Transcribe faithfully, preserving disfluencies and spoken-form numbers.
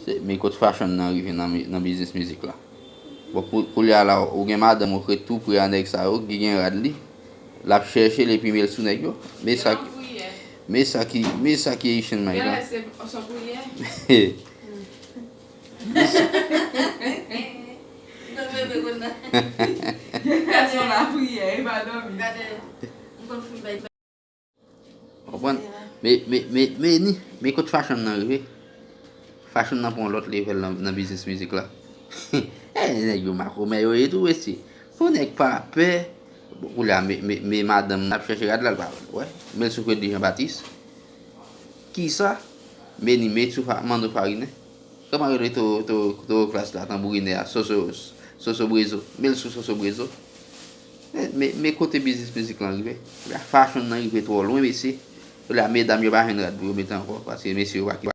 Se, men kot fashion nan rive nan, mi- nan biznis mizik la. Bon, pou, koulye a la, ou gen madanm ou k ret tou pre a nèg sa yo, ki gen rad li, l ap chèche l epi men l sou nèg yo. Men sa ki, men sa ki, men sa ki Haitian Mike la. Konprann? Men, men, men, men ni, men kot fashion nan rive? Fashion nan pran lòt level nan, nan biznis mizik la. Eh, nèg yo makomè yo ye tou, mesye. Pou nèg pa pè, bon, koulye a, men, men, men madanm nan ap chèche rad la, l pa wè l. Wè, men l sou kredi Jean Baptiste. Kisa? Men ni, men sou fa- Mando Farine. Kòman rele to, to, to klas la, tanbourinè a, Soso, Soso Brezo. Men l sou Soso Brezo. Men, men, men kote biznis mizik lan rive. La fashion nan rive twò lwen, mesye. La medam yo pa jwenn rad pou yo mete ankò, paske mesye yo pa ki